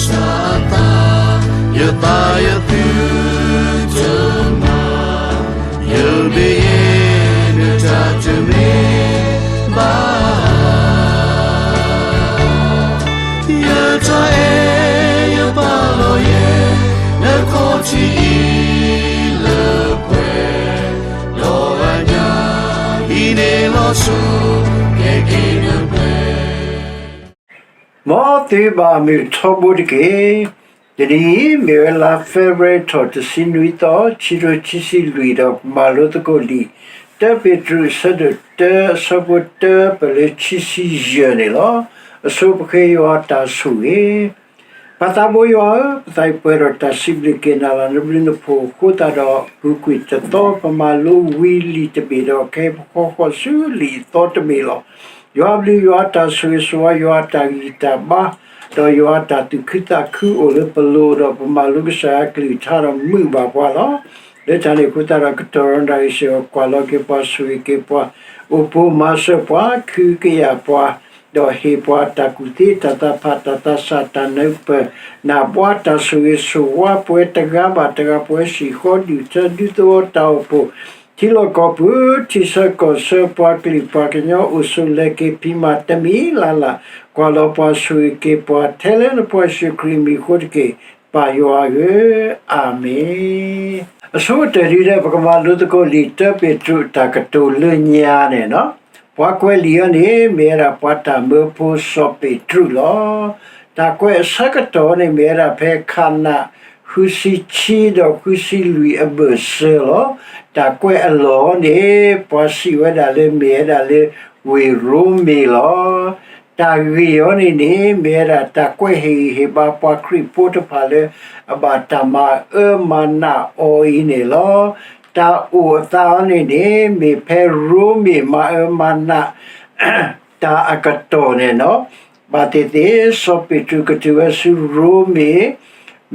စၢ်အသး, ယသးယသုတမၤ, ယမ့ၢ်ယဲဒၣ်တၢ်တမ့ၢ်ဘၣ်. ယတၢ်အဲၣ်ယပာ်လီၤယဲ, နခီၣ်ထံးအံၤလၢပှဲၤ, ဒီးအညၣ်အံၤန့ၣ်လီၤဆီ, ကဲက့ၤနပှဲၤ မ်သုဘၣ်မုာ်ထီဘိတက့ၢ်. တနံၤအံၤ မ့ၢ်ဝဲလါ February ထီၣ်တဆံနွံသီ ခံကထိခံဆံလွံၢ် ဒီးပမၤလိသကိးလံာ် တၢပ့းတရူး အဆၢဒိၣ်တၢ အဆၢဖိတၢ ပလၢခံဆံယဲၢ်န့ၣ်လီၤ. အဆိပဃ့ယွၤတၢ်ဆိၣ်ဂ့ၤ ပၢ်သးဘိယွၤဧၢ, ပသးအံၤပှဲၤဒီးတၢ်စံးဘျုးက့ၤနၤလီၤ. နဘျုးနဖှိၣ်အဃိသတးဒီး ပူၤကွံာ်တသီ ပမၤလိဝံၤလံာ်တဘ့ၣ်ဒီး ခဲအံၤပဃီဃီၤဆူလံာ်အသီတဘ့ၣ်လီၤ. ယွၤအဘျုး ယွၤအတၢ်ဆိၣ်ဂ့ၤဆိၣ်ဝါ ယွၤအတၢ်ဂံၢ်တၢ်ဘါ ဒီးယွၤအတၢ်သူၣ်ခုသးခုအိၣ်လၢပလိၤ ဒီးပမၤလိကစၢ်ယွၤအကလုၢ်ကထါဒီးမုာ်ဘၣ်ပှၤလီၤ. လၢတၢ်န့ၣ်အဃိသတးဒီး ကတီၢ်ရၤနတၢ်ဂ့ၢ်စ့ၢ်ကီး ကွၢ်လီၤက့ၤပှၤ ဆိၣ်ဂ့ၤက့ၤပှၤ အိၣ်ပိၤမၤစၢၤပှၤ ခုကယာ်ပှၤ ဒီးဟ့ၣ်ပှၤတၢ်ကူၣ်သ့ တၢ်သးဖး တၢ်သးစၢ် တၢ်နၢ်ပၢၢ် နၢ်ပှၤ တၢ်ဆိၣ်ဂ့ၤဆိၣ်ဝါ ပဝဲတဂၤဘၣ်တဂၤ ပဝဲစ့ၢ်ကီး ဒုၣ်ထၢဒူသဝီတၢ်အိၣ်ဖှိၣ် ထံလီၢ်ကီၢ်ပူၤ ထံဆၢကီၢ်ဆၢ ပှၤကလုာ်ပှၤကညီ အိၣ်ဆိးလဲၤက့ၤဖံးမၤတမံၤလၢ်လၢ် ကွၢ်လီၤပှၤ ဆိၣ်ဂ့ၤက့ၤပှၤ ထဲလၢနဖိယ့ၣ်ၡူးခရံာ်မံၤအဃိတက့ၢ်, ပၢ်ယွၤဧၢ, အၤမ့ၣ်. အဆိကတၢၢ်ဒုးဒီး ပကမၤလိသကိးလံာ်တၢပ့းတရူးတၢ်ကတိၤလၢညါန့ၣ်လီၤ. ပှၤကွဲးလံာ်အီၤန့ၣ် မ့ၢ်ဝဲဒၣ်ပှၤတၢ်မၢဖိစီၤပ့းတရူးလီၤ. တၢ်ကွဲးအဆၢကတီၢ်န့ၣ် မ့ၢ်ဝဲဒၣ်ဖဲခးနး ဃုဆံခံဒီးဃုဆံလွံၢ်အဘၢၣ်စၢၤလီၤ. တၢ်ကွဲးအလီၢ်အီၤန့ၣ် ပှၤစံးဝဲဒၣ်လၢမ့ၢ်ဝဲဒၣ်လၢဝ့ၢ်ရိမ့ၤလီၤ. တၢ်ဂ့ၢ်အီၤန့ၣ်န့ၣ် မ့ၢ်ဝဲဒၣ်တၢ်ကွဲးဟ့ၣ်ဂံၢ်ဟ့ၣ်ဘါပှၤခရံာ်ဖိတဖၣ်လၢ အဘၣ်တၢ်မၤအၢမၤနးအီၤအံၤန့ၣ်လီၤ. တၢ်အိၣ်အသးအီၤန့ၣ်န့ၣ် မ့ၢ်ဖဲရိမ့ၤမၤအၢမၤနး တၢ်အကတီၢ်န့ၣ်လီၤ. ဘၣ်သ့ၣ်သ့ၣ် စီၤပ့းတရူးကတုၤဝဲဆူရိမ့ၤ,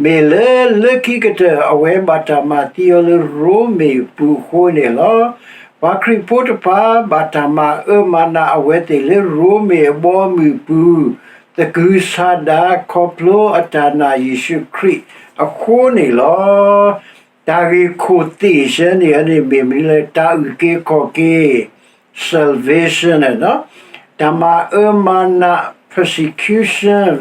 မ့ၢ်လၢလၢခံကတၢၢ် အဝဲဘၣ်တၢ်မၤသံအီၤလၢရိမ့ၤအပူၤအဃိန့ၣ်လီၤ. ပှၤခရံာ်ဖိတဖၣ် ဘၣ်တၢ်မၤအၢမၤနးအဝဲသ့ၣ်လၢရိမ့ၤအဘီအမုၢ်အပူၤ, သကုၤဆးဒး ခီဖျိအတၢ်နာ်ယ့ၣ်ၡူးခရံာ်အဃိန့ၣ်လီၤ. တၢ်ဂ့ၢ်ခိၣ်သ့ၣ်ဆၢန့ၣ်န့ၣ် မ့ၢ်မနုၤလဲၣ်, တၢ်အုၣ်က့ၤခီၣ်က့ၤ salvation န့ၣ်လီၤ. တၢ်မၤအၢမၤနး persecution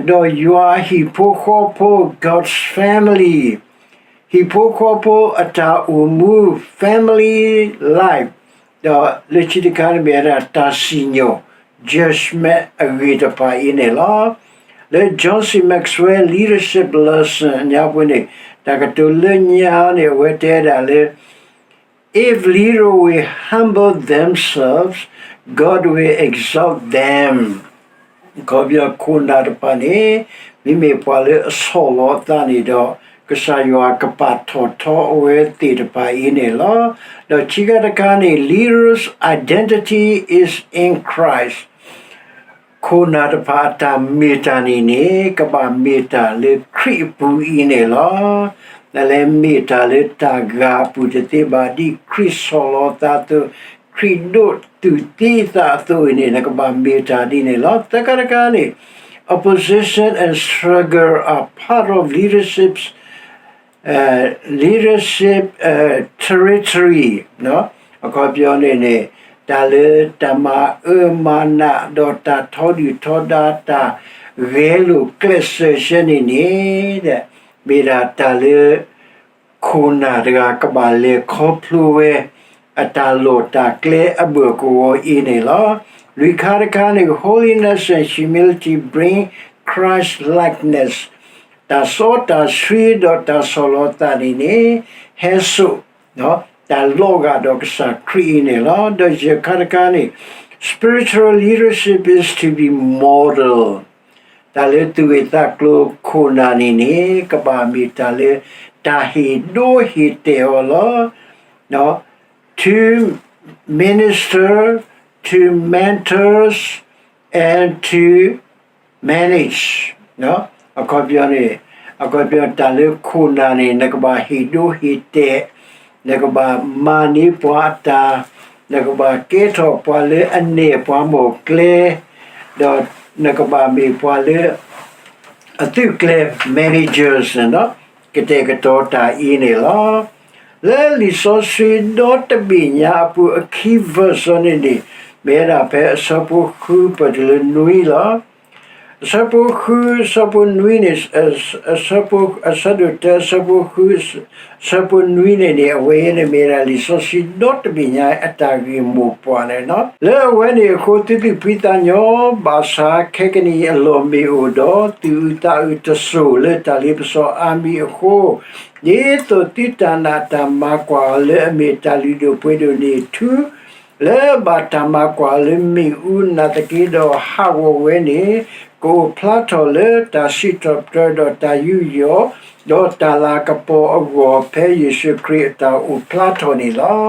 ဒီးယွၤအဟံၣ်ဖိဃီဖိ God's family, ဟံၣ်ဖိဃီဖိအတၢ်အိၣ်မူ family life, ဒီးလၢခံတခါန့ၣ်မ့ၢ်ဝဲဒၣ်တၢ်စံၣ်ညီၣ် judgment အဂ့ၢ်တဖၣ်အံၤန့ၣ်လီၤ. လၢ John C Maxwell Leadership Lesson အညါပူၤန့ၣ် တၢ်ကတိၤလၢညါန့ၣ် အဝဲတဲဒၣ်လၢ If leader will humble themselves, God will exalt them. အခီပညီခိၣ်နၢ်တဖၣ်န့ၣ် မ့မ့ၢ်ပှၤလၢအဆီၣ်လီၤအသးန့ၣ်ဒီး ကစၢ်ယွၤကပာ်ထီၣ်ထီအဝဲသ့ၣ်တဖၣ်အံၤန့ၣ်လီၤ. ဒီးခံခါတခါန့ၣ် leaders' identity is in Christ. ခိၣ်နၢ်တဖၣ်အတၢ်မ့ၢ်တၢ်န့ၣ်န့ၣ် ကဘၣ်မ့ၢ်တၢ်လၢခရံာ်အပူၤအံၤန့ၣ်လီၤ. နလဲၤမ့ၢ်တၢ်လၢတၢ်ဂၤအပူၤတသ့ဘၣ်, ဒ်ခရံာ်ဆီၣ်လီၤသးအသိး, ခရံာ်ဒိးတူၢ်သံအသးအသိးအံၤန့ၣ် နကဘၣ်မ့ၢ်တၢ်ဒ်န့ၣ်လီၤ. သၢခါတခါန့ၣ် opposition and struggle are part of leadership's leadership territory. အခီပညီန့ၣ်န့ၣ် တၢ်လၢတၢ်မၤအၢမၤနး ဒီးတၢ်ထီဒုၣ်ထီဒါ တၢ်ဂဲၤလိာ်ကျဲးစၢးဆၢန့ၣ်န့ၣ် မ့ၢ်ဒၣ်တၢ်လၢ ခိၣ်နၢ်တဂၤကဘၣ်လဲၤခီဖျိဝဲ အတၢ်လီၢ်တၢ်ကျဲအဘၢၣ်ကဝီၤအံၤန့ၣ်လီၤ. လွံၢ်ခါတခါန့ၣ် holiness and humility bring Christ likeness. တၢ်စီတၢ်ဆှံဒီးတၢ်ဆီၣ်လီၤသးန့ၣ်န့ၣ် ဟဲစိာ် တၢ်လီၤဂာ်ဒီးကစၢ်ခရံာ်အံၤန့ၣ်လီၤ. ဒီးယဲၢ်ခါတခါန့ၣ် spiritual leadership is to be model. တၢ်လၢသူၣ်ဂ့ၢ်သးကျိၤခိၣ်နၢ်န့ၣ်န့ၣ် ကဘၣ်မ့ၢ်တၢ်လၢ တၢ်ဟ့ၣ်ဒိဟ့ၣ်တဲာ်အီၤလီၤ. to minister, to mentors, and to manage. အခီပညီန့ၣ် အခီပညီတၢ်လၢခိၣ်နၢ်န့ၣ် နကဘၣ်ဟ့ၣ်ဒိဟ့ၣ်တဲာ်, နကဘၣ်မၤန့ၢ်ပှၤအတၢ်, နကဘၣ်ကဲထီၣ်ပှၤလၢအနဲၣ်ပှၤမိၢ်ကျဲ, ဒီးနကဘၣ်မ့ၢ်ပှၤလၢ အသုးကျဲၤ managers န့ၣ် ကတဲာ်ကတီၤတၢ်အံၤန့ၣ်လီၤ. လၢလံာ်စီဆှံဒီတဘ့ၣ်ညါအပူၤအခံ verse န့ၣ်န့ၣ် မ့ၢ်ဝဲဒၣ်ဖဲအဆၢဖိဃုပၢၢ်တုၤလၢနွံလီၤ. အဆၢဖိဃု အဆၢဖိနွံန့ၣ် အဆၢဒိၣ်တၢ အဆၢဖိဃု အဆၢဖိနွံန့ၣ်န့ၣ် အဝဲအံၤန့ၣ်မ့ၢ်ဝဲဒၣ်လံာ်စီဆှံဒီတဘ့ၣ်ညါအတၢ်ဂ့ၢ်မိၢ်ပှၢ်န့ၣ်လီၤ. လၢအဝဲန့ၣ်အဃိ သုသူၣ်ဖှံသးညီ ဘၣ်ဆၣ်ခဲကနံၣ်အံၤအလီၢ်မ့ၢ်အိၣ်ဒီး သူၣ်အုးသးအုးတစိၢ်လၢတၢ်လ့ပစီအါမံၤအဃိ, ဒ်သိးသုတၢ်နာ်တၢ်မၤကွၢ်အီၤလၢအမ့ၢ်တၢ်လုၢ်ဒိၣ်ပှ့ၤဒိၣ်န့ၣ်ထူ လၢဘၣ်တၢ်မၤကွၢ်အီၤလၢမ့ၣ်အူ နာ်သက့ဒီးဟးဂီၤဝဲန့ၣ် ကအိၣ်ဖျါထီၣ်လၢတၢ်စံးထီၣ်ပတြၢၤဒီးတၢ်ယူးယီၣ် ဒီးတၢ်လၤကပီၤအဂီၢ် ဖဲယ့ၣ်ၡူးခရံာ်အတၢ်အိၣ်ဖျါထီၣ်န့ၣ်လီၤ.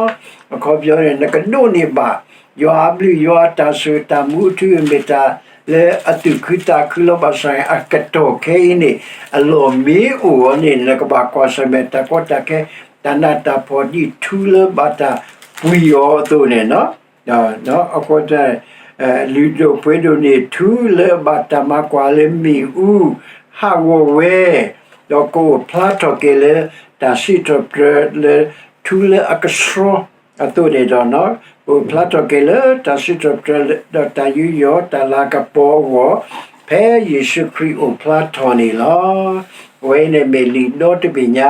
အခီပညီန့ၣ် နကဒိးန့ၢ်ဘၣ် ယွၤအဘျုးယွၤအတၢ်ဆိၣ်ဂ့ၤတၢ်မူအထူအမ့ၢ်တၢ်လၢအသူၣ်ခုသးခုလီၤ. ဘၣ်ဆၣ်န့ၣ် အကတီၢ်ခဲအံၤန့ၣ် အလီၢ်မ့ၢ်အိၣ်အီၤန့ၣ် နကဘၣ်ကွၢ်ဆၢၣ်မဲာ်တၢ်ကီတၢ်ခဲ တၢ်နးတၢ်ဖှီၣ်ဒ်ထူလၢဘၣ်တၢ်ပှံၤအီၤအသိးန့ၣ်လီၤ. အဃိ လုၢ်ဒိၣ်ပှ့ၤဒိၣ်န့ၣ်ထူလၢအဘၣ်တၢ်မၤကွၢ်လၢမ့ၣ်အူ ဟးဂီၤဝဲ, ဒီးကအိၣ်ဖျါထီၣ်က့ၤလၢတၢ်စံးထီၣ်ပတြၢၤလၢထူလၢအကဆှီအသိးန့ၣ်ဒီး ကအိၣ်ဖျါထီၣ်က့ၤလၢတၢ်စံးထီၣ်ပတြၢၤဒီးတၢ်ယူးယီၣ်တၢ်လၤကပီၤအဂီၢ် ဖဲယ့ၣ်ၡူးခရံာ်အိၣ်ဖျါထီၣ်န့ၣ်လီၤ. အဝဲအံၤန့ၣ်မ့ၢ်လံာ်ဒီတဘ့ၣ်ညါ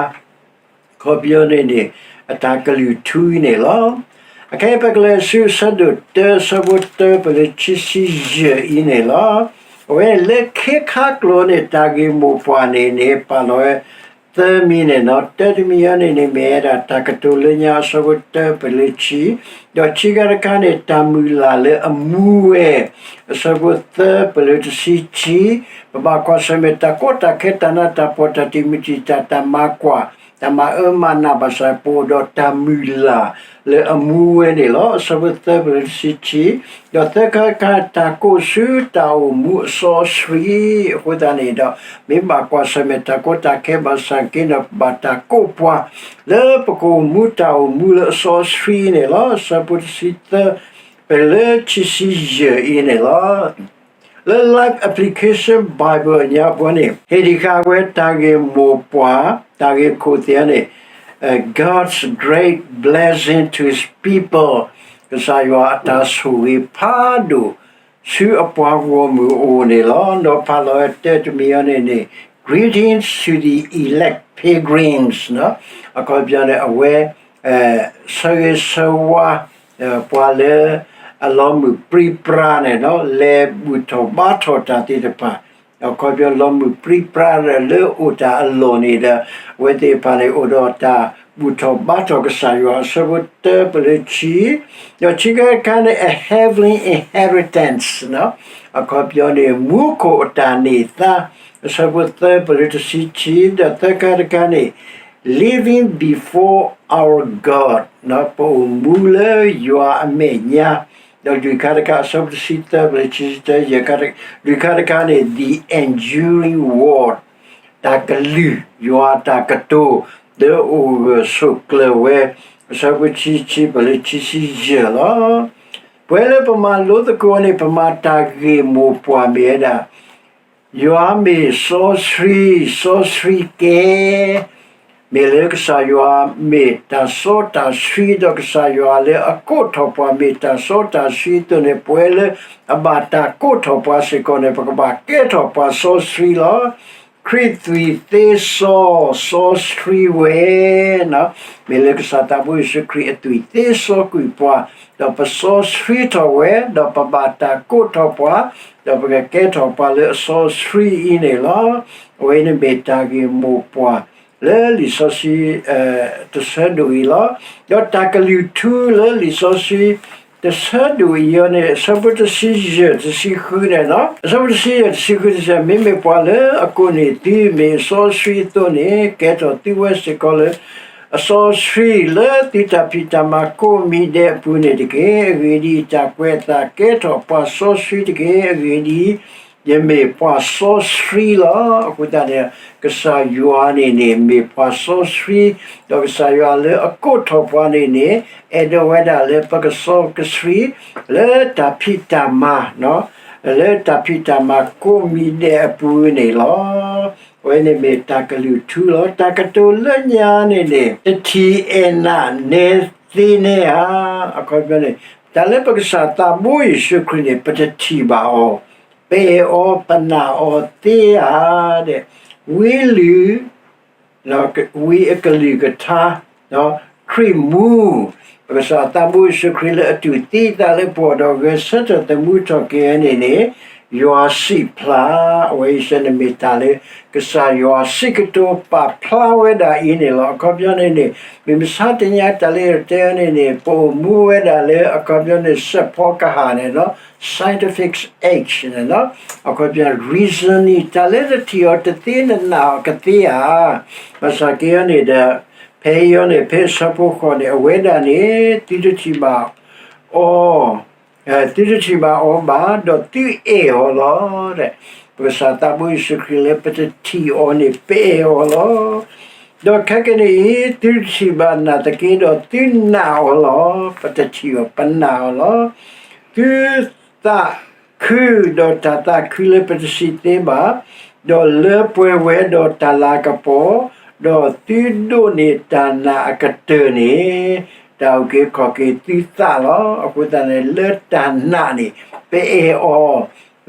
အခီပညီန့ၣ်န့ၣ် အတၢ်ကလုၢ်ထူအံၤန့ၣ်လီၤ. အခဲအံၤပကလဲၤဆူအဆၢဒိၣ်တၢ အဆၢဖိတၢ ပလၢခံဆံယဲၢ်အံၤန့ၣ်လီၤ. အဝဲန့ၣ်လၢခ့ခါကျိာ်န့ၣ် တၢ်ဂ့ၢ်မိၢ်ပှၢ်န့ၣ်န့ၣ် ပာ်လီၤဝဲသၢမံၤန့ၣ်လီၤ. တၢတမံၤအံၤန့ၣ်န့ၣ် မ့ၢ်ဝဲဒၣ်တၢ်ကတိၤလၢညါ အဆၢဖိတၢ ပလၢခံ, ဒီးခံခါတခါန့ၣ် တၢ်မုၢ်လၢ်လၢအမူဝဲ အဆၢဖိသၢ ပလၢတဆံခံ, ပဘၣ်ကွၢ်ဆၢၣ်မဲာ်တၢ်ကီတၢ်ခဲ တၢ်နးတၢ်ဖှီၣ် တၢ်တံာ်မုၢ်တံာ်တာ် တၢ်မၤကွၢ် တၢ်မၤအၢမၤနးဘၣ်ဆၣ် ပအိၣ်ဒီးတၢ်မုၢ်လၢ်လၢအမူဝဲန့ၣ်လီၤ. အဆၢဖိသၢ ပလၢတဆံခံ, ဒီးသၢခါတခါ တၢ်ကိးဆူတၢ်အိၣ်မူအစီအဆှံ, အဃိသတးန့ၣ်ဒီး မ့ၢ်ဘၣ်ကွၢ်ဆၢၣ်မဲာ်တၢ်ကီတၢ်ခဲဘၣ်ဆၣ်က့ဒီး ပဘၣ်တၢ်ကိးပှၤ လၢပကအိၣ်မူတၢ်အိၣ်မူလၢအစီအဆှံန့ၣ်လီၤ. အဆၢဖိတဆံသၢ ပလၢခံဆံယဲၢ်အံၤန့ၣ်လီၤ. လၢ Life Application Bible အညါပှၤန့ၣ် ဟ့ၣ်ဒံးဃာ်ဝဲတၢ်ဂ့ၢ်မိၢ်ပှၢ် တၢ်ဂ့ၢ်ခိၣ်သ့ၣ်န့ၣ် God's great blessing to his people ကစၢ်ယွၤအတၢ်ဆိၣ်ဂ့ၤဖးဒိၣ် ဆူအပှၤဂီၢ်မုၢ်အအိၣ်န့ၣ်လီၤ. ဒီးဖးလီၤဝဲတၢတမံၤအံၤန့ၣ်န့ၣ် Greetings to the elect pilgrims အခီပညီန့ၣ် အဝဲ ဆၢဂ့ၤဆၢဝါ ပှၤလၢအလီၤမုၢ်ပြံပြါန့ၣ်လီၤ, လဲၤဘူၣ်ထီၣ်ဘါထီၣ်တၢ်သ့ၣ်တဖၣ်, အခီပညီလီၤမုၢ်ပြံပြါဒီးလၢအိၣ်တၢ်အလီၢ်န့ၣ်ဒီး အဝဲသ့ၣ်တဖၣ်န့ၣ် အိၣ်ဒီးတၢ်ဘူၣ်ထီၣ်ဘါထီၣ်ကစၢ်ယွၤ အဆၢဖိတၢ ပလၢခံ, ဒီးခံခါတခါန့ၣ် a heavenly inheritance အခီပညီန့ၣ် မူခိၣ်အတၢ်န့ၢ်သါ အဆၢဖိသၢ ပလၢတဆံခံ, ဒီးသၢခါတခါန့ၣ် living before our God ပအိၣ်မူလၢယွၤအမဲာ်ညါ, ဒီးလွံၢ်ခါတခါ အဆၢဖိတဆံသၢ ပလၢခံဆံတၢ ယဲၢ်ခါ, လွံၢ်ခါတခါန့ၣ် the enduring word တၢ်ကလုၢ် ယွၤအတၢ်ကတိၤ လၢအအိၣ်ဂၢၢ်ဆိးကျၢၤဝဲ အဆၢဖိခံဆံခံ ပလၢခံဆံယဲၢ်လီၤ. ပဝဲလၢပမၤလိသကိးန့ၣ် ပမၤတၢ်ဂ့ၢ်မိၢ်ပှၢ်မ့ၢ်ဝဲဒၣ် ယွၤမ့ၢ်စီဆှံ, စီဆှံကဲ, မ့ၢ်လၢကစၢ်ယွၤမ့ၢ်တၢ်စီတၢ်ဆှံ ဒီးကစၢ်ယွၤလၢအကိးထီၣ်ပှၤမ့ၢ်တၢ်စီတၢ်ဆှံအသိးန့ၣ် ပဝဲလၢအဘၣ်တၢ်ကိးထီၣ်ပှၤစ့ၢ်ကီးန့ၣ် ပကဘၣ်ကဲထီၣ်ပှၤစီဆှံလီၤ. ခရံာ်သွံၣ်သ့စီ စီဆှံဝဲ မ့ၢ်လၢကစၢ်သးဘိယ့ၣ်ၡူးခရံာ်အသွံၣ်သ့စီကွံာ်ပှၤ, ဒီးပစီဆှံထီၣ်ဝဲ, ဒီးပဘၣ်တၢ်ကိးထီၣ်ပှၤ, ဒီးပကကဲထီၣ်ပှၤလၢအစီဆှံအံၤန့ၣ်လီၤ. အဝဲန့ၣ်မ့ၢ်တၢ်ဂ့ၢ်မိၢ်ပှၢ်လၢလံာ်စီဆှံ တဆၢဒိၣ်အံၤလီၤ. ဒီးတၢ်ကလုၢ်ထူလၢလံာ်စီဆှံ တဆၢဒိၣ်အံၤအီၤန့ၣ် အဆၢဖိတဆံယဲၢ် တဆံဃုန့ၣ်လီၤ. အဆၢဖိတဆံယဲၢ် တဆံဃု တဆံ, မ့မ့ၢ်ပှၤလၢအကိးန့ၢ်သုမ့ၢ်အစီဆှံအသိးန့ၣ် ကဲထီၣ်သုဝဲစ့ၢ်ကီးလၢ အစီဆှံလၢသုတၢ်ဖံးတၢ်မၤကိးမံၤဒဲးအပူၤန့ၣ်တက့ၢ်. အဂ့ၢ်ဒ်အံၤ, တၢ်ကွဲးအသးကဲထီၣ်ပှၤစီဆှံတက့ၢ်. အဂ့ၢ်ဒ်အံၤ, ယမ့ၢ်ပှၤစီဆှံလီၤ. အဃိသတးန့ၣ် ကစၢ်ယွၤန့ၣ်န့ၣ် မ့ၢ်ပှၤစီဆှံ, ဒီးကစၢ်ယွၤလၢအကိးထီၣ်ပှၤန့ၣ်န့ၣ် အဲၣ်ဒိးဝဲဒၣ်လၢပကစီကဆှံ လၢတၢ်ဖံးတၢ်မၤ, လၢတၢ်ဖံးတၢ်မၤကိးမံၤဒဲးအပူၤန့ၣ်လီၤ. အဝဲန့ၣ်မ့ၢ်တၢ်ကလုၢ်ထူလီၤ. တၢ်ကတိၤလၢညါန့ၣ်န့ၣ် တထံၣ်အဲၣ်နးနဲသ့န့ၣ်ဧါ. အခီပညီန့ၣ် တၢ်လၢပကစၢ်သးဘိယ့ၣ်ၡူးခရံာ်န့ၣ် ပတထံၣ်ဘၣ်အီၤ, ပအဲၣ်အီၤ ပနာ်အီၤသ့ဧါ. ဝံလုၢ် ဝံအကလုၢ်ကထါ, ခရံာ်မူ, ပကစၢ်သးဘိယ့ၣ်ၡူးခရံာ်လၢအတူၢ်သံအသးလၢပဂီၢ်ဒီးဂဲၤဆၢထၢၣ်သမူထီၣ်က့ၤအီၤန့ၣ်န့ၣ်, ယွၤစံးဖျါ, အဝဲအံၤစဲန့ၣ်မ့ၢ်တၢ်လၢ ကစၢ်ယွၤစံးကတိၤပာ်ဖျါဝဲဒၣ်အံၤန့ၣ်လီၤ. အခီပညီန့ၣ်န့ၣ် မ့ၢ်မဆါတနံၤအံၤတၢ်လၢယတဲန့ၣ်န့ၣ် ပအိၣ်မူဝဲဒၣ်လၢ အခီပညီန့ၣ် စဲးဖီကဟၣ်န့ၣ်လီၤ. Scientific age န့ၣ်လီၤ. အခီပညီ reasoning တၢ်လၢတထံၣ်အီၤတသ့ နနာ်အီၤကသ့ဧါ. ဘၣ်ဆၣ်က့အီၤန့ၣ်ဒီး ဖဲအံၤအီၤန့ၣ် ဖဲအဆၢဖိဃိးန့ၣ် အဝဲဒၣ်န့ၣ် သုတထံၣ်ဘၣ်အီၤ သုတထံၣ်ဘၣ်အီၤဘၣ်, ဒီးသုအဲၣ်အီၤလီၤ. ပကစၢ်သးဘိယ့ၣ်ၡူးခရံာ်လၢပတထံၣ်အီၤန့ၣ် ပအဲၣ်အီၤလီၤ. ဒီးခဲကနံၣ်အံၤ သုတထံၣ်ဘၣ်နာ်သက့ဒီး သုနာ်အီၤလီၤ. ပတထံၣ်အီၤ ပနာ်အီၤလီၤ. သုသးခုဒီးတၢ်သးခုလၢပတစံးသ့ဘၣ်, ဒီးလၢပှဲၤဝဲဒီးတၢ်လၤကပီၤ, ဒီးသုဒိးန့ၢ်တၢ်နာ်အကတၢၢ်န့ၣ် တၢ်အုၣ်က့ၤခီၣ်က့ၤသုသးလီၤ. အဃိသတးန့ၣ် လၢတၢ်နာ်န့ၣ် ပအဲၣ်အီၤ,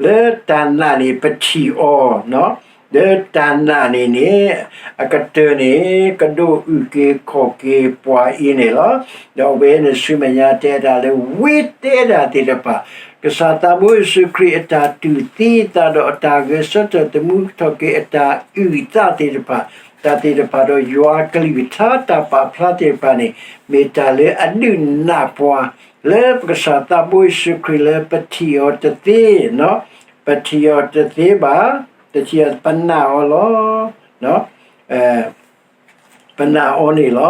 လၢတၢ်နာ်န့ၣ် ပထံၣ်အီၤ, လၢတၢ်နာ်န့ၣ်န့ၣ် အကတၢၢ်န့ၣ် ကဒိးအုၣ်က့ၤခီၣ်က့ၤပှၤအံၤန့ၣ်လီၤ. ဒီးအဝဲန့ၣ်ဆူမဲာ်ညါတဲဒၣ်လၢ ဝံတဲဒၣ်သ့ၣ်တဖၣ်, ကစၢ်သးဘိယ့ၣ်ၡူးခရံာ်အတၢ်တူၢ်သံအသးဒီးအတၢ်ဂဲၤဆၢထၢၣ်သမူထီၣ်က့ၤအတၢ်အုၣ်အသးသ့ၣ်တဖၣ်, တၢ်သ့ၣ်တဖၣ်ဒီးယွၤအကလုၢ်ကထါတၢ်ပာ်ဖျါသ့ၣ်တဖၣ်န့ၣ် မ့ၢ်တၢ်လၢအဒုးနၢ်ပှၤ လၢပကစၢ်သးဘိယ့ၣ်ၡူးခရံာ်လၢပထံၣ်အီၤတသ့, ပထံၣ်အီၤတသ့ဘၣ်, တထံၣ်အီၤ ပနာ်အီၤလီၤ. ပနာ်အီၤန့ၣ်လီၤ.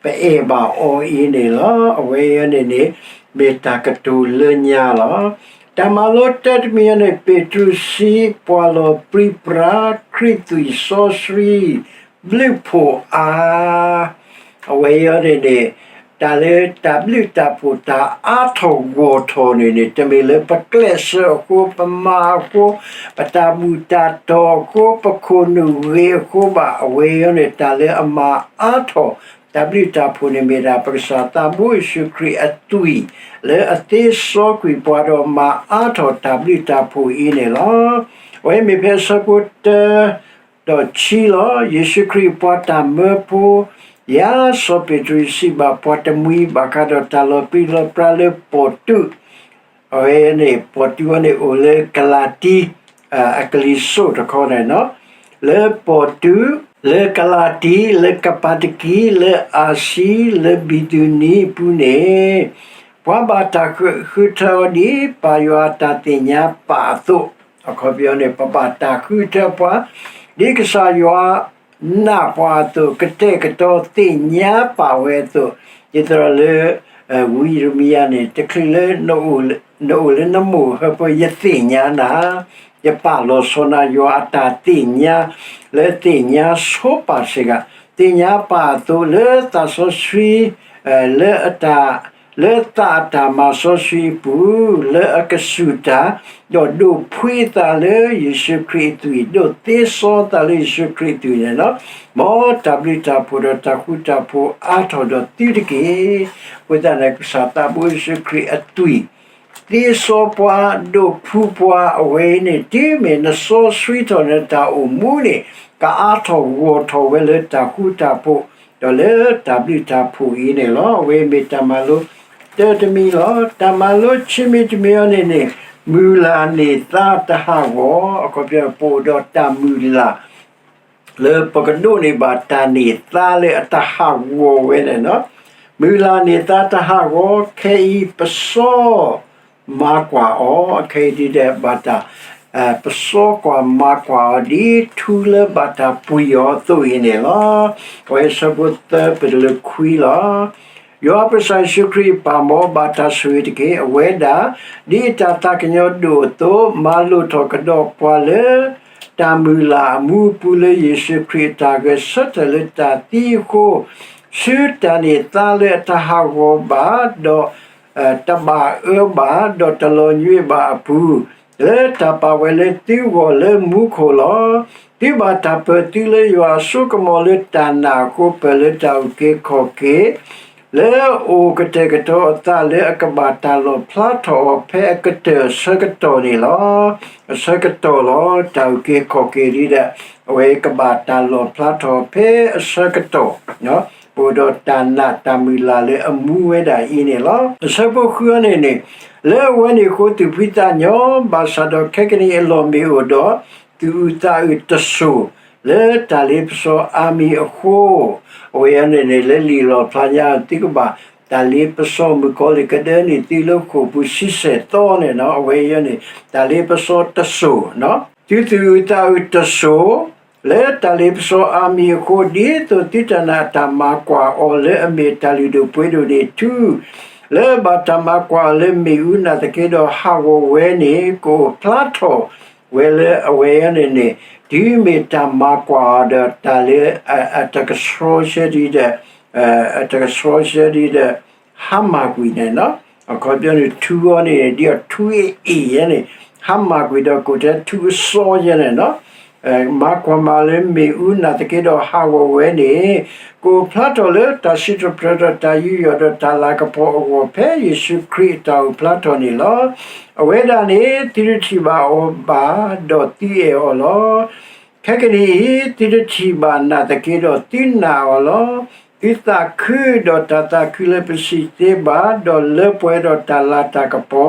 ပအဲၣ်ဘၣ်အီၤအံၤန့ၣ်လီၤ. အဝဲအံၤန့ၣ်န့ၣ် မ့ၢ်တၢ်ကတိၤလၢညါလီၤ. တၢ်မၤလိတၢတမံၤအံၤန့ၣ် ပ့းတရူးစံး ပှၤလီၤပြံပြါ ခရံာ်သွံၣ်စီဆှံ ဘျုးဖှိၣ်အါ အဝဲအံၤန့ၣ်န့ၣ် တၢ်လၢတၢ်ဘျုးတၢ်ဖှိၣ်တၢ်အါထီၣ်ဂီၢ်ထီၣ်န့ၣ်န့ၣ် တမ့ၢ်လၢပကျဲးစၢးအဃိ, ပမၤအဃိ, ပတၢ်ဘူၣ်တၢ်တီၤအဃိ, ပခိၣ်နူာ်ဂ့ၤအဃိဘၣ်. အဝဲအံၤန့ၣ် တၢ်လၢအမၤအါထီၣ် တၢ်ဘျုးတၢ်ဖှိၣ်န့ၣ်မ့ၢ်ဒၣ် ပကစၢ်သးဘိယ့ၣ်ၡူးခရံာ်အသွံၣ် လၢအသ့စီကွံာ်ပှၤဒီးမၤအါထီၣ်တၢ်ဘျုးတၢ်ဖှိၣ်အံၤန့ၣ်လီၤ. အဝဲမ့ၢ်ဖဲအဆၢဖိတၢ ဒီးဆံလီၤ. ယ့ၣ်ၡူးခရံာ်ပှၤတၢ်မၢဖိ ယါစီၤပ့းတရူးစံးဘၣ်ပှၤတမှံၤဘၣ်ဃးဒီးတၢ်လီၤပြံလီၤပြါလၢပီၣ်တူး, အဝဲန့ၣ် ပီၣ်တူးအံၤန့ၣ် အိၣ်လၢကလၤတံ အကလံၤစိးတခီန့ၣ်လီၤ. လၢပီၣ်တူး, လၢကလၤတံ, လၢကပၤတကံ, လၢအၤစံ, လၢဘံၤသူနံၤအပူၤန့ၣ် ပှၤဘၣ်တၢ်ဃုထၢအီၤဒ်ပၢ်ယွၤအတၢ်သ့ၣ်ညါပာ်အသိး, အခီပညီန့ၣ် ပဘၣ်တၢ်ဃုထၢပှၤ ဒ်ကစၢ်ယွၤနာ်ပှၤအသိး, ကတဲာ်ကတီၤသ့ၣ်ညါပာ်ဝဲအသိး, ဒ်သိးလၢ ဝံယံးရမံယၤန့ၣ် တချုးလၢ နအိၣ်လၢနမိၢ်ဟၢဖၢ ယသ့ၣ်ညါနၤ, ယပာ်လီၤဆီနၤ ယွၤအတၢ်သ့ၣ်ညါ လၢသ့ၣ်ညါဆိပာ်စ့ၢ်ကီး, သ့ၣ်ညါပာ်အသိးလၢသးစီဆှံ လၢအတၢ် လၢသးအတၢ်မၤစီဆှံအပူၤ လၢအကစူၢ်တၢ်, ဒီးဒိးဖှံသးလၢယ့ၣ်ၡူးခရံာ်အသွံၣ်, ဒိးသ့စီသးလၢယ့ၣ်ၡူးခရံာ်အသွံၣ်န့ၣ်လီၤ. မ်တၢ်ဘျုးတၢ်ဖှိၣ်ဒီးတၢ်ဃူတၢ်ဖိးအါထီၣ်ဒီးသုတက့ၢ်. အဃိသတးန့ၣ် ကစၢ်သးဘိယ့ၣ်ၡူးခရံာ်အသွံၣ် သ့စီပှၤ, ဒိးဖှံပှၤ, အဝဲအံၤန့ၣ် တုၤမ့ၢ်နစီဆှံထီၣ်နတၢ်အိၣ်မူန့ၣ် ကအါထီၣ်ဂီၢ်ထီၣ်ဝဲလၢတၢ်ဃူတၢ်ဖိး ဒီးလၢတၢ်ဘျုးတၢ်ဖှိၣ်အံၤန့ၣ်လီၤ. အဝဲမ့ၢ်တၢ်မၤလိတၢတမံၤလီၤ. တၢ်မၤလိခံမံၤတမံၤအံၤန့ၣ်န့ၣ် မုၢ်လၢ်န့ၢ်သါတဟးဂီၤ, အခီပညီ ပအိၣ်ဒီးတၢ်မုၢ်လၢ် လၢပကဒိးန့ၢ်ဘၣ်တၢ်န့ၢ်သါလၢအတဟးဂီၤဝဲန့ၣ်လီၤ. မုၢ်လၢ်န့ၢ်သါတဟးဂီၤ, ခဲအံၤပစီမၤကွၢ်အီၤ, ခဲအံၤဒ်ဒီးဘၣ်တၢ် ပစီကွၢ်မၤကွၢ်အီၤ ဒ်ထူလၢဘၣ်တၢ်ပှံၢ်အီၤအသိးအံၤန့ၣ်လီၤ. အဝဲဆၢဖိသၢပတုၤလၢခွံလီၤ. ယွၤပကစၢ်ယ့ၣ်ၡူးခရံာ်ပာ်မ်အီၤဘၣ်တၢ်ဆိၣ်ဂ့ၤတက့ၢ်. အဝဲဒၣ် ဒ်အတၢ်သးကညီၤဒိၣ်အသိး မၤလိာ်ထီၣ်ကဒီးပှၤလၢ တၢ်မုၢ်လၢ်အမူအပူၤလၢယ့ၣ်ၡူးခရံာ်အတၢ်ဂဲၤဆၢထၢၣ်လၢတၢ်သံအဃိ, ဆူတၢ်န့ၢ်သါလၢအတဟးဂီၤဘၣ်, ဒီး တဘၣ်အၢဘၣ်, ဒီးတလီၤညွံးဘၣ်အပူၤ, လၢတၢ်ပာ်ဝဲလၢသုဂီၢ်လၢမူခိၣ်လီၤ. သုဘၣ်တၢ်ပၢၢ်သုလၢယွၤအစိကမီၤလၢတၢ်နာ်အဃိ ပၢၢ်လၢတၢ်အုၣ်က့ၤခီၣ်က့ၤ လၢအအိၣ်ကတဲာ်ကတီၤအသးလၢအကဘၣ်တၢ်လီၣ်ဖျါထီၣ်အီၤဖဲအကတၢၢ်အဆၢကတီၢ်န့ၣ်လီၤ. အဆၢကတီၢ်လီၤ. တၢ်အုၣ်က့ၤခီၣ်က့ၤဒ်ဒီး အဝဲကဘၣ်တၢ်လီၣ်ဖျါထီၣ်ဖဲအဆၢကတီၢ် ပအိၣ်ဒီးတၢ်နာ်တၢ်မုၢ်လၢ်လၢအမူဝဲဒၣ်အံၤန့ၣ်လီၤ. အဆၢဖိဃုန့ၣ်န့ၣ်, လၢအဝဲန့ၣ်အဃိသုးဖှံသးညီ, ဘၣ်ဆၣ်ဒီးခဲကနံၣ်အံၤအလီၢ်မ့ၢ်အိၣ်ဒီး သူၣ်အုးသးအုးတစိၢ် လၢတၢ်လ့ပစီအါမံၤအဃိ, အဝဲအံၤန့ၣ်န့ၣ် လၢလံာ်လီၣ်ဖျါညါ သုကဘၣ် တၢ်လ့ပစီမုၣ်ကီၤလံၢ်ကဒၢန့ၢ်သုလၢဃိာ်ပူၤဆံဆဲၣ်သီန့ၣ်နီၤ, အဝဲအံၤန့ၣ် တၢ်လ့ပစီတစိၢ် သုသူၣ်အုးသးအုးတစိၢ် လၢတၢ်လ့ပစီအါမံၤအဃိ, ဒ်သိးသုတၢ်နာ်တၢ်မၤကွၢ်အီၤလၢအမ့ၢ်တၢ်လုၢ်ဒိၣ်ပှ့ၤဒိၣ်န့ၣ် ထူ လၢဘၣ်တၢ်မၤကွၢ်အီၤလၢမ့ၣ်အူနာ်သက့ဒီးဟးဂီၤဝဲန့ၣ် ကအိၣ်ဖျါထီၣ်ဝဲလၢအဝဲအံၤန့ၣ်န့ၣ် တုၤမ့ၢ်တၢ်မၤကွၢ်အီၤဒီးတၢ်လၢ အတကဆှီဆၢဒ်ဒီး တကဆှီဆၢဒ်ဒီး ဟါမၢ်ကွံာ်န့ၣ်နီၤ, အခီပညီန့ၣ် ထူအီၤန့ၣ် ဒ်အထူအအ့ၣ်ယဲန့ၣ် ဟါမၢ်ကွံာ်ဒီးကိးထဲထူအစီယဲန့ၣ်နီၤ, မၤကွၢ်မးလၢမ့ၣ်အူနာ်သက့ဒီးဟးဂီၤဝဲန့ၣ် ကအိၣ်ဖျါထီၣ်လၢတၢ်စံးထီၣ်ပတြၢၤဒီးတၢ်ယူးယီၣ်ဒီးတၢ်လၤကပီၤအဂီၢ် ဖဲယ့ၣ်ၡူးခရံာ်အတၢ်အိၣ်ဖျါထီၣ်န့ၣ်လီၤ. အဝဲဒၣ်န့ၣ် သုတထံၣ်ဘၣ်အီၤဘၣ်, ဒီးသုအဲၣ်အီၤလီၤ. ခဲကနံၣ်အံၤ သုတထံၣ်ဘၣ်နာ်သက့ဒီးသုနာ်အီၤလီၤ. သုသးခုဒီးတၢ်သးခုလၢပစံးတ့ဘၣ်, ဒီးလၢပှဲၤဒီးတၢ်လၤတၢ်ကပီ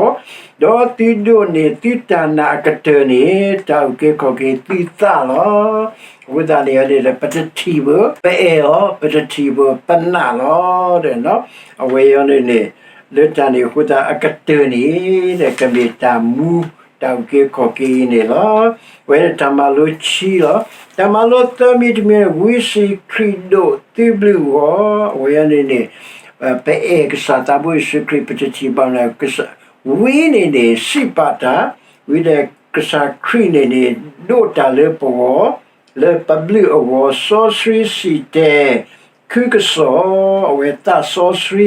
ၤ, ဒီးသုဒိးန့ၢ်သုတၢ်နာ်အကတၢၢ်န့ၣ် တၢ်အုၣ်က့ၤခီၣ်က့ၤသုသးလီၤ. အဃိသတးန့ၣ်န့ၣ်ဒီး ပတထံၣ်ဘၣ် ပအဲၣ်အီၤ, ပတထံၣ်ဘၣ် ပနာ်လီၤ. အဝဲအံၤန့ၣ်န့ၣ် လၢတၢ်န့ၣ်အဃိသတး အကတၢၢ်န့ၣ် ကမ့ၢ်တၢ်မူ တၢ်အုၣ်က့ၤခီၣ်က့ၤအံၤန့ၣ်လီၤ. အဝဲန့ၣ်တၢ်မၤလိခံလီၤ. တၢ်မၤလိသၢမံၤတမံၤ ဝံစံးခရံာ်ဒိၣ်သုဘျုးဂီၢ်, အဝဲအံၤန့ၣ်န့ၣ် ပအဲၣ်ကစၢ်သးဘိယ့ၣ်ၡူးခရံာ် ပတထံၣ်ဘၣ်မနုၤလဲၣ်, ဝံန့ၣ်န့ၣ် စံးပာ်တၢ်, ဝံဒီးကစၢ်ခရံာ်န့ၣ်န့ၣ် ဒိးတၢ်လၢပဂီၢ် လၢပဘျုးအဂီၢ် စီဆှံစံၣ်တဲၤခုကစီၣ်, အဝဲသးစီဆှံ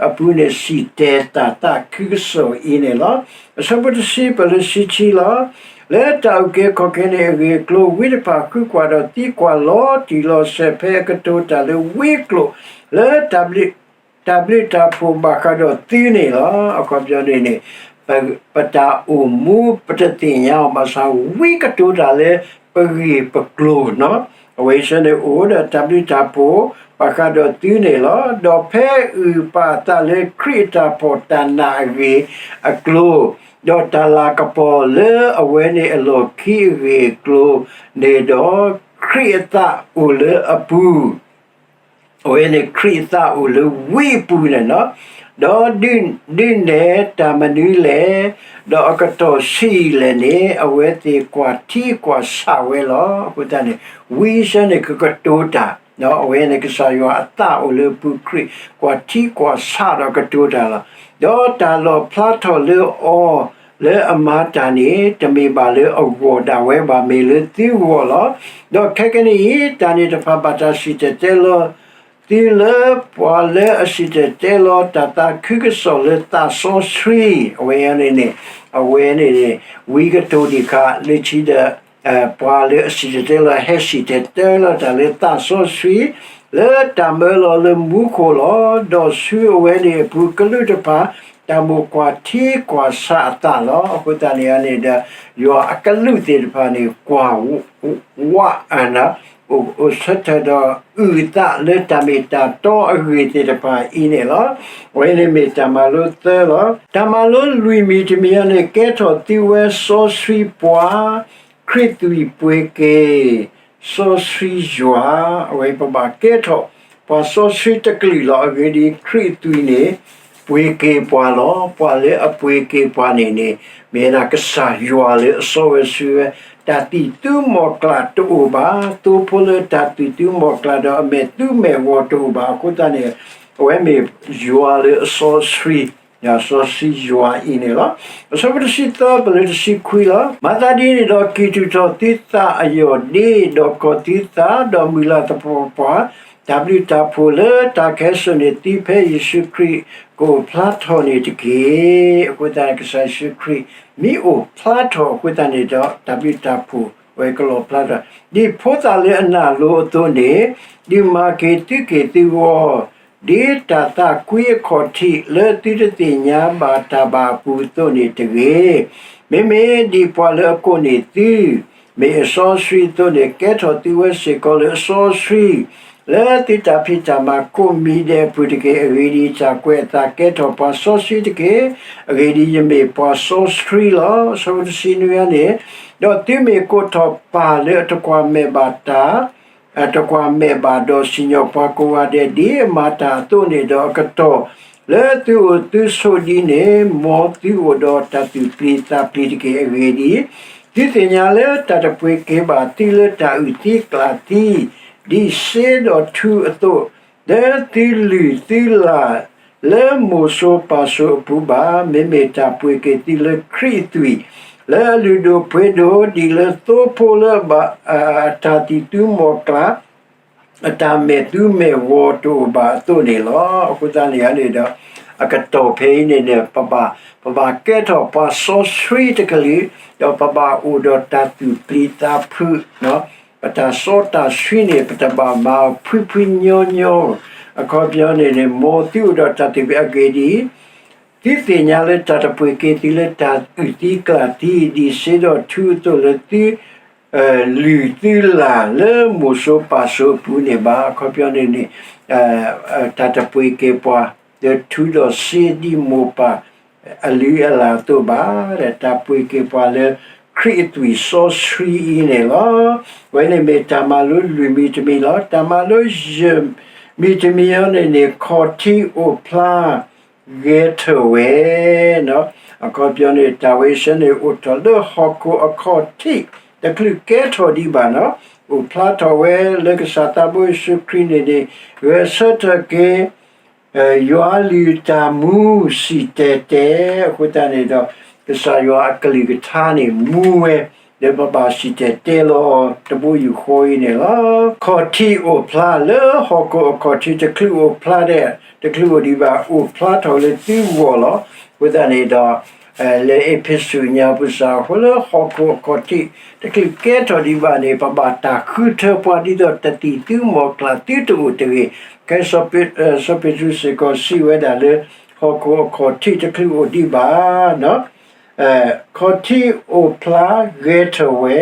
အပူၤန့ၣ် စံၣ်တဲၤတၢ်သးခုကစီၣ်အံၤန့ၣ်လီၤ. အဆၢဖိတဆံ ပၢၢ်လၢဆံဆံလီၤ. လၢတၢ်အုၣ်က့ၤခီၣ်က့ၤန့ၣ်အဂ့ၢ်အကျိၤ ဝံတဖၣ်ဃုကွၢ်ဒီးသံကွၢ်လီၤတံၢ်လီၤဆဲး ဖဲအကတိၤတၢ်လၢဝံကျိာ် လၢ တၢ်ဘျုးတၢ်ဖှိၣ်ဘၣ်ဃးဒီးသုန့ၣ်လီၤ. အခီပညီန့ၣ်န့ၣ် ပတၢ်အိၣ်မူပတသ့ၣ်ညါအီၤဘၣ်ဆၣ် ဝံကတိၤတၢ်လၢပဂ့ၢ်ပကျိၤနီၤ, အဝဲဆၢန့ၣ်အိၣ်ဒီးတၢ်ဘျုးတၢ်ဖှိၣ်ဘၣ်ဃးဒီးသုန့ၣ်လီၤ. ဒီးဖဲအုၣ်ပာ်အသးလၢခရံာ်အတၢ်ဖီၣ်တၢ်နာ်အဂ့ၢ်အကျိၤ, ဒီးတၢ်လၤကပီၤလၢအဝဲန့ၣ်အလီၢ်ခံအဂ့ၢ်အကျိၤန့ၣ်ဒီး ခရံာ်အသးအိၣ်လၢအပူၤ အဝဲန့ၣ်ခရံာ်အသးအိၣ်လၢဝံအပူၤန့ၣ်လီၤ. ဒီးဒုးနဲၣ်တၢ်မနုၤလဲၣ်, ဒီးအကတီၢ်ဆံးအံၤလဲၣ်န့ၣ် အဝဲသ့ၣ်ကွၢ်ထံကွၢ်ဆးဝဲလီၤ. အဃိသတးန့ၣ် ဝံအဆၢန့ၣ် ကကတိၤတၢ်, အဝဲန့ၣ်ကစၢ်ယွၤအသးအိၣ်လၢအပူၤ ခရံာ်ကွၢ်ထံကွၢ်ဆးဒီးကတိၤတၢ်လီၤ. ဒီးတၢ်လီၣ်ဖျါထီၣ်လၢအီၤ လၢအမၤတၢ်န့ၣ် တမ့ၢ်ဘၣ်လၢအဂီၢ်ဒၣ်ဝဲဘၣ်, မ့ၢ်လၢသုဂီၢ်လီၤ. ဒီးခဲကနံၣ်အံၤ တၢ်န့ၣ်တဖၣ်ဘၣ်တၢ်စံၣ်တဲၤတဲလီၤ သုလၢပှၤလၢအစံၣ်တဲၤတဲလီၤတၢ်သးခုကစီၣ်လၢသးစီဆှံ, အဝဲန့ၣ်န့ၣ် အဝဲန့ၣ်န့ၣ် ဝံကတိၤဒံးခါလၢခံဒီး ပှၤလၢအစံၣ်တဲၤတဲလီၤဟဲစံၣ်တဲၤတဲလီၤတၢ်လၢသးစီဆှံ လၢတၢ်မၢလီၤလၢမူခိၣ်လီၤ. ဒီးဆူအဝဲန့ၣ်အပူၤကလူးတဖၣ် တၢ်မိၣ်ကွၢ်ထံကွၢ်ဆးအသးလီၤ. အဃိသတးန့ၣ်န့ၣ်ဒီး ယွၤအကလူးသ့ၣ်တဖၣ်န့ၣ် ကွၢ်ဝးအနၢ် အိၣ်ဆၢထၢၣ်ဒီးအုၣ်အသးလၢတၢ်မ့ၢ်တၢ်တီအဂ့ၢ်သ့ၣ်တဖၣ်အံၤန့ၣ်လီၤ. အဝဲန့ၣ်မ့ၢ်တၢ်မၤလိသၢလီၤ. တၢ်မၤလိလွံၢ်မံၤတမံၤအံၤန့ၣ် ကဲထီၣ်သုဝဲစီဆှံပှၤ ခရံာ်သွံၣ်ပှ့ၤက့ၤ စီဆှံယွၤ, အဝဲပဘၣ်ကဲထီၣ် ပှၤစီဆှံတကလုာ်လီၤ. အဂ့ၢ်ဒ်အံၤ ခရံာ်သွံၣ်န့ၣ် ပှ့ၤက့ၤပှၤလီၤ. ပှၤလၢအပှ့ၤက့ၤပှၤန့ၣ်န့ၣ် မ့ၢ်ဝဲဒၣ်ကစၢ်ယွၤလၢအစီဝဲဆှံဝဲ, တၢ်သံၣ်သူမီၢ်ကျၢ်တအိၣ်ဘၣ်, သိဖိလၢတၢ်သံၣ်သူမီၢ်ကျၢ်ဒီးအမဲာ်သူမဲာ်ဂီၤတအိၣ်ဘၣ်. အဃိသတးန့ၣ် အဝဲမ့ၢ်ယွၤလၢအစီဆှံ စီဆှံယွၤအံၤန့ၣ်လီၤ. အဆၢဖိတဆံသၢ ပလၢတဆံခွံလီၤ. မၤသးဒ်န့ၣ်ဒီး ကံၢ်တူာ်ထီၣ်သုသးအယီၢ်ဒ့, ဒီးကီၢ်သုသး, ဒီးမုၢ်လၢ်သပှၢ်ပှၢ်, တၢ်ဘျုးတၢ်ဖှိၣ်လၢတၢ်ကဟဲစိာ်န့ၢ်သုဖဲယ့ၣ်ၡူးခရံာ် ကအိၣ်ဖျါထီၣ်န့ၣ်တက့ၢ်. အဃိသတးန့ၣ် ကစၢ်ယ့ၣ်ၡူးခရံာ် မ့ၢ်အိၣ်ဖျါထီၣ်အဃိသတးန့ၣ်ဒီး တၢ်ဘျုးတၢ်ဖှိၣ်ဝဲကလီၣ်ဖျါထီၣ်, ဒ်ဖိသၣ်လၢအနာ်လိၤအသိးန့ၣ်, ဒုးမၤက့ၤသုက့ၢ်သုဂီၤ, ဒ်တၢ်သးကွံအခီၣ်ထံးလၢသုတသ့ၣ်ညါဘၣ်တၢ်ဘၣ်အပူၤအသိးန့ၣ်တဂ့ၤ. မ့မ့ၢ်ဒ်ပှၤလၢအကိးန့ၢ်သု မ့ၢ်အစီဆှံအသိးန့ၣ် ကဲထီၣ်သုဝဲစ့ၢ်ကီးလၢအစီဆှံ လၢသုတၢ်ဖံးတၢ်မၤကိးမံၤဒဲးအပူၤတက့ၢ်. အဂ့ၢ်ဒ်အံၤ, တၢ်ကွဲးအသးကဲထီၣ်ပှၤစီဆှံတက့ၢ်. အဂ့ၢ်ဒ်အံၤ, ယမ့ၢ်ပှၤစီဆှံလီၤ. အဆၢဖိတဆံနွံန့ၣ်, ဒီးသုမ့ၢ်ကိးထီၣ်ပၢ်လၢအတကွၢ်မဲာ်ဘၣ်တၢ် တကွၢ်မဲာ်ဘၣ်ဒီးစံၣ်ညီၣ်ပှၤကိးဂၤဒဲး ဒ်အမၤတၢ်အသိးန့ၣ်ဒီး အကတီၢ်လၢသုအိၣ်သုဆိးဒံးန့ၣ် မ်သုအိၣ်ဒီးတၢ်သူၣ်ပျံၤသးပျံၤတက့ၢ်. အဂ့ၢ်ဒ်အံၤ, သုသ့ၣ်ညါလၢတၢ်တပှ့ၤက့ၤဘၣ်သုလၢတၢ်အုၣ်သံကျၣ်သံ ဒ်စ့ဒီးထူအသိး, လၢသုလုၢ်သုလၢ် လၢမိၢ်စိၤပၢ်စိၤအပူၤဘၣ်, မ့မ့ၢ်တၢ်ပှ့ၤက့ၤသုလၢခရံာ်အသွံၣ်, လၢအလုၢ်ဒိၣ်ပှ့ၤဒိၣ် ဒ်လၢသိဖိလၢအဘၣ်အတၢ်သံၣ်သူမီၤကျၢ် အတၢ်မဲာ်သူမဲာ်ဂီၤတအိၣ်ဘၣ်အသိးန့ၣ်လီၤ. အဃိသတးန့ၣ်န့ၣ်ဒီး အကတီၢ်ဖဲအံၤန့ၣ်န့ၣ် ပဘၣ် ပဘၣ်ကဲထီၣ်ပှၤစီဆှံတကလုာ်, ဒီးပဘၣ်အိၣ်ဒီးတၢ်သူၣ်ပျံၤသးဖုး, ပတၢ်စီတၢ်ဆှံန့ၣ် ပတဘၣ်မၤအီၤဖှံဖှံညီညီ, အခီပညီန့ၣ်န့ၣ် မ်သုအိၣ်ဒီးတၢ်သူၣ်ပျံၤ အဂ့ၢ်ဒ်အံၤ, သုသ့ၣ်ညါလၢတၢ်တပှ့ၤက့ၤသုလၢတၢ်အုၣ်သံကျၣ်သံ ဒ်စ့ဒီးထူအသိးလၢသု လုၢ်သုလၢ်လၢမိၢ်စိၤပၢ်စိၤအပူၤန့ၣ်ဘၣ်. အခီပညီန့ၣ်န့ၣ် တၢ်တပှ့ၤက့ၤပှၤ လၢထူဒီးစ့ဒ်မိၢ်ပၢ်အလုၢ်အလၢ်အသိးဘၣ်, တၢ်ပှ့ၤက့ၤပှၤလၢခရံာ်အသွံၣ်စီဆှံအံၤန့ၣ်လီၤ. အဝဲန့ၣ်မ့ၢ်တၢ်မၤလိလွံၢ်မံၤတမံၤလီၤ. တၢ်မၤလိယဲၢ်မံၤတမံၤအံၤန့ၣ်န့ၣ် ခီၣ်ထံးအိၣ်ဖျါ ဂဲၤထၢၣ်ဝဲ, အခီပညီန့ၣ် တၢ်ဝဲဆၢန့ၣ် အိၣ်ထီၣ်လၢဟီၣ်ခိၣ်အခီၣ်ထံး တချုးကဲထီၣ်ဒံးဘၣ်န့ၣ်, အိၣ်ဖျါထီၣ်ဝဲလၢကစၢ်သးဘိယ့ၣ်ၡူးခရံာ်န့ၣ်န့ၣ် ဂဲၤဆၢထၢၣ်က့ၤ ယွၤအကလုၢ်တၢ်မူစံၣ်တဲၤတဲ, အဃိသတးန့ၣ်ဒီး ကစၢ်ယွၤအကလုၢ်ကထါန့ၣ် မူဝဲ လၢပဘၣ်စံၣ်တဲၤတဲလီၤတဘိယူၢ်ဃီအံၤန့ၣ်လီၤ. ခီၣ်ထံးအိၣ်ဖျါလၢဟီၣ်ခိၣ်အခီၣ်ထံး တချုးအိၣ်ဖျါဒံး, တချုးအိၣ်ဒံးဘၣ် အိၣ်ဖျါထီၣ်လၢသုဂီၢ်လီၤ. အဃိသတးန့ၣ်ဒီး လၢအ့းဖ့းစူးညါပူၤစ့ၢ်ကီး လၢဟီၣ်ခိၣ်အခီၣ်ထံး တချုးကဲထီၣ်ဒံးဘၣ်န့ၣ် ပဘၣ်တၢ်ဃုထၢပှၤ ဒ်သိးတသံၣ်သူမီၤကျၢ်သုတအိၣ်တဂ့ၤ. ကဲ စီၤပ့းတရူးစ့ၢ်ကီးစံးဝဲဒၣ်လၢ ဟီၣ်ခိၣ်အခီၣ်ထံးတချုးအိၣ်ဒံးဘၣ် ခီၣ်ထံးအိၣ်ဖျါဂဲၤထၢၣ်ဝဲ,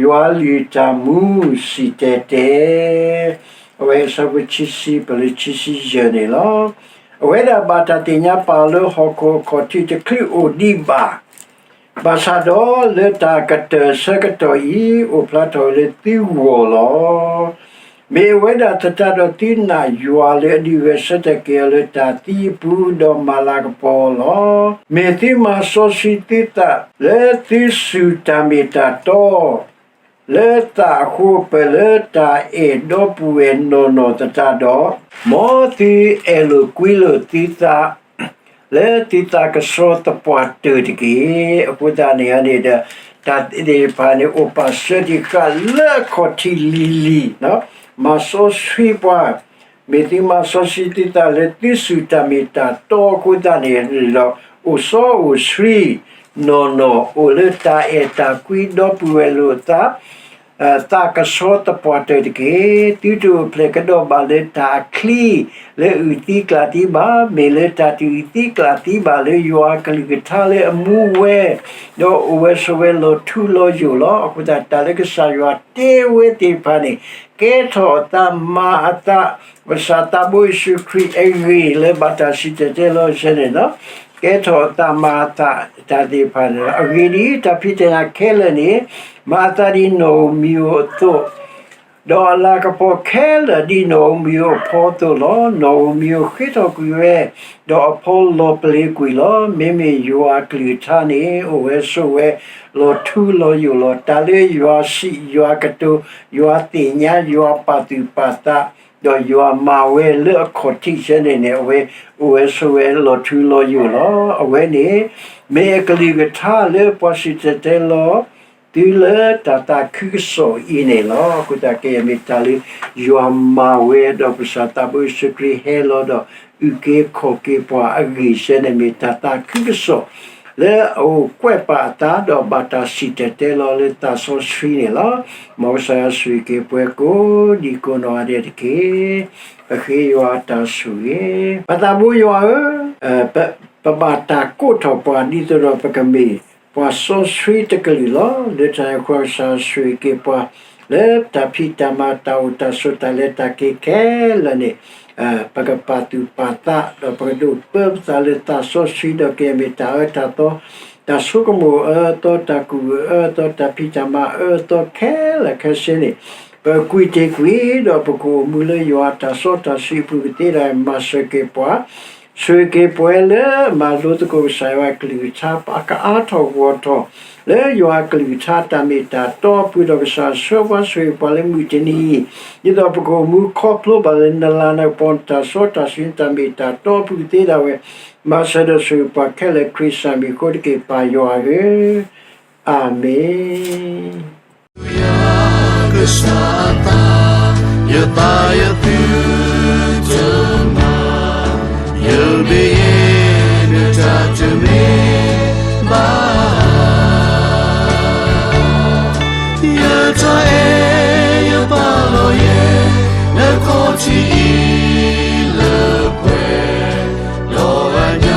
ယွၤအကလုၢ်တၢ်မူစံၣ်တဲၤတဲ, အဝဲအဆၢဖိခံဆံ ပလၢခံဆံယဲၢ်န့ၣ်လီၤ. အဝဲဒၣ်ဘၣ်တၢ်သ့ၣ်ညါပာ်အီၤလၢဟီၣ်ခိၣ်အခီၣ်ထံးတချုးအိၣ်ဒံးဘၣ် ဘၣ်ဆၣ်ဒီးလၢတၢ်ကတၢၢ်ဆၢကတီၢ်အံၤ အိၣ်ဖျါထီၣ်လၢသုဂီၢ်လီၤ. မ့ၢ်အဝဲဒၣ်သတးဒီးသုနာ်ယွၤလၢအဒုးဂဲၤဆၢထၢၣ်က့ၤအီၤလၢတၢ်သံအပူၤ ဒီးမၤလၤကပီၤအီၤလီၤ. မ့ၢ်သုမၤစီဆှံသုသးလၢသုစူၢ်တၢ်မ့ၢ်တၢ်တီ လၢသးအဃိ ပၢၢ်လၢတၢ်အဲၣ်ဒီပုၢ်ဝဲၢ်နီၢ်နီၢ်သတးဒီး, မ်သုအဲၣ်လိာ်ကွံလိာ်သုသး လၢသုသးကဆှီသပှၢ်တၢၢ်တက့ၢ်. အဃိသတးန့ၣ်န့ၣ်ဒီး တၢ်သ့ၣ်တဖၣ်န့ၣ် အိၣ်ပာ်စၢၤတံၢ်ဃာ်လၢအခီၣ်ထံးလံၤလံၤ, မၤစီဆှံပှၤ, မ့ၢ်သုမၤစီဆှံသုသးလၢသုစူၢ်တၢ်မ့ၢ်တၢ်တီအဃိသတးန့ၣ်ဒီး အိၣ်စီအိၣ်ဆှံ နီၢ်နီၢ် အိၣ်လၢတၢ်အဲၣ်တၢ်ကွံဒီပုၢ်ဝဲၢ်လိာ်သး သးကဆှီသပှၢ်တၢၢ်တက့ၢ်. သုတအိၣ်ဖျဲၣ်ကဒီးဘၣ်လၢတၢ်အချံ လၢအုၣ်သံကျၣ်သံဘၣ်, မ့ၢ်လၢတၢ်တအုၣ်သံကျၣ်သံဘၣ်လၢယွၤအကလုၢ်ကထါလၢအမူဝဲ, ဒီးအိၣ်ဝဲဆိးဝဲလီၤထူလီၤယိာ်လီၤ. အဃိသတး တၢ်လၢကစၢ်ယွၤတဲဝဲသ့ၣ်တဖၣ်န့ၣ် ကဲထီၣ်အသးမၤအသး ကစၢ်သးဘိယ့ၣ်ၡူးခရံာ်အဂ့ၢ်လၢဘၣ်တၢ်စံၣ်တဲၤတဲလီၤဆၢန့ၣ်လီၤ. ကဲထီၣ်အသးမၤအသးတၢ်သ့ၣ်တဖၣ်န့ၣ်လီၤ. အဂ့ၢ်ဒ်အံၤ, တၢ်ဖံးတၢ်ညၣ်ခဲလၢာ်န့ၣ် မၤအသးဒ်နီၣ်ဧိၤမံၤဧိၤအသိး, ဒီးအလၤကပီၤခဲလၢာ်ဒ်နီၣ်ဧိၤမံၤဧိၤအဖီအသိးလီၤ. နီၣ်ဧိၤမံၤဧိၤဃ့ထီၣ်ကွံာ်ဝဲ, ဒီးအဖီလီၤပလ့ၤကွံာ်လီၤ. မ့မ့ၢ်ယွၤအကလုၢ်ကထါန့ၣ် အိၣ်ဝဲဆိးဝဲလီၤထူလီၤယိာ်လီၤ. တၢ်လၢယွၤစံး, ယွၤကတိၤ, ယွၤသ့ၣ်ညါ, ယွၤပာ်သူၣ်ပာ်သး, ဒီးယွၤမၤဝဲလၢအခီၣ်ထံးဆၢန့ၣ်န့ၣ် အဝဲအိၣ်ဝဲဆိးဝဲလီၤထူလီၤယိာ်လီၤ. အဝဲန့ၣ် မ့ၢ်အကလုၢ်ကထါလၢပှၤစံၣ်တဲၤတဲလီၤ တုၤလၢတၢ်သးခုကစီၣ်အံၤန့ၣ်လီၤ. အဃိသတး ကယဲၢ်မ့ၢ်တၢ်လၢယွၤမၤဝဲဒီး ကစၢ်သးဘိယ့ၣ်ၡူးခရံာ်ဟဲလီၤဒီး အုၣ်က့ၤခီၣ်က့ၤပှၤအဂ့ၢ်စဲန့ၣ် မ့ၢ်တၢ်သးခုကစီၣ် လၢအအိၣ်ကွဲးပာ်အသး ဒီးဘၣ်တၢ်စံၣ်တဲၤတဲလီၤလၢသးစီဆှံန့ၣ်လီၤ. မ်ကစၢ်ယွၤဆိၣ်ဂ့ၤက့ၤပှၤကိးဒံကိးနီၢ်ဂၤဒဲးတက့ၢ်. ပဃ့ယွၤအတၢ်ဆိၣ်ဂ့ၤ, ပသးဘိယွၤဧၢ, ပ ပဘၣ်တၢ်ကိးထီၣ်ပှၤ ဒ်သိးဒီးပကမ့ၢ်ပှၤစီဆှံတကလုာ်လီၤ. လၢတၢ်န့ၣ်အဃိ ကစၢ်ဆိၣ်ဂ့ၤက့ၤပှၤ လၢတၢ်ဖံးတၢ်မၤ တၢ်အိၣ်တၢ်ဆိး တၢ်လဲၤတၢ်က့ၤခဲလၢာ်န့ၣ် ပကပာ်သူၣ်ပာ်သး ဒီးပကဒိးပၢပသးလၢသးစီဆှံ ဒီးကမ့ၢ်တၢ်အၢတၢ်သီ, တၢ်ဆိကမိၣ်အၢအသီ, တၢ်ကူၣ်အၢအသီ, တၢ်ဖံးတၢ်မၤအၢအသီခဲလၢာ်ခဲဆ့န့ၣ် ပကွံာ်တ့ၢ်ကွံာ် ဒီးပကအိၣ်မူလၢယွၤအတၢ်စီတၢ်ဆှံအပူၤကသ့ဒၣ်ဝဲ မၤစၢၤက့ၤပှၤ ဆိၣ်ဂ့ၤက့ၤပှၤလၢမၤလိသကိးကစၢ်ယွၤအကလုၢ်ကထါ ကအါထီၣ်ဂီၢ်ထီၣ် လၢယွၤအကလုၢ်ကထါတၢ်မ့ၢ်တၢ်တီအပူၤ ဒီးကစၢ်ဆှၢပှၤဆိၣ်ဂ့ၤပှၤလၢမုၢ်တနံၤအံၤ ဒ်သိးပကအိၣ်မူခီဖျိဘၣ်လၢနလၤနကပီၤ နတၢ်စီတၢ်ဆှံတၢ်မ့ၢ်တၢ်တီအပူၤကသ့ဒၣ်ဝဲ မၤစၢၤဒီးဆိၣ်ဂ့ၤပှၤခဲလၢာ် ခရံာ်စၢ်မံၤအဃိတက့ၢ် ပၢ်ယွၤဧၢ, အၤမ့ၣ်. ယသးယသုတမၤ, ယဘၣ်ယဲနတၢ်တမ့ၢ်ဘၣ်, ယတၢ်အဲၣ်ယပာ်လီၤယဲ နခီၣ်ထံးအံၤလၢပှဲၤ, ဒီးအညၣ်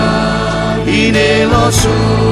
အံၤန့ၣ်လီၤဆီ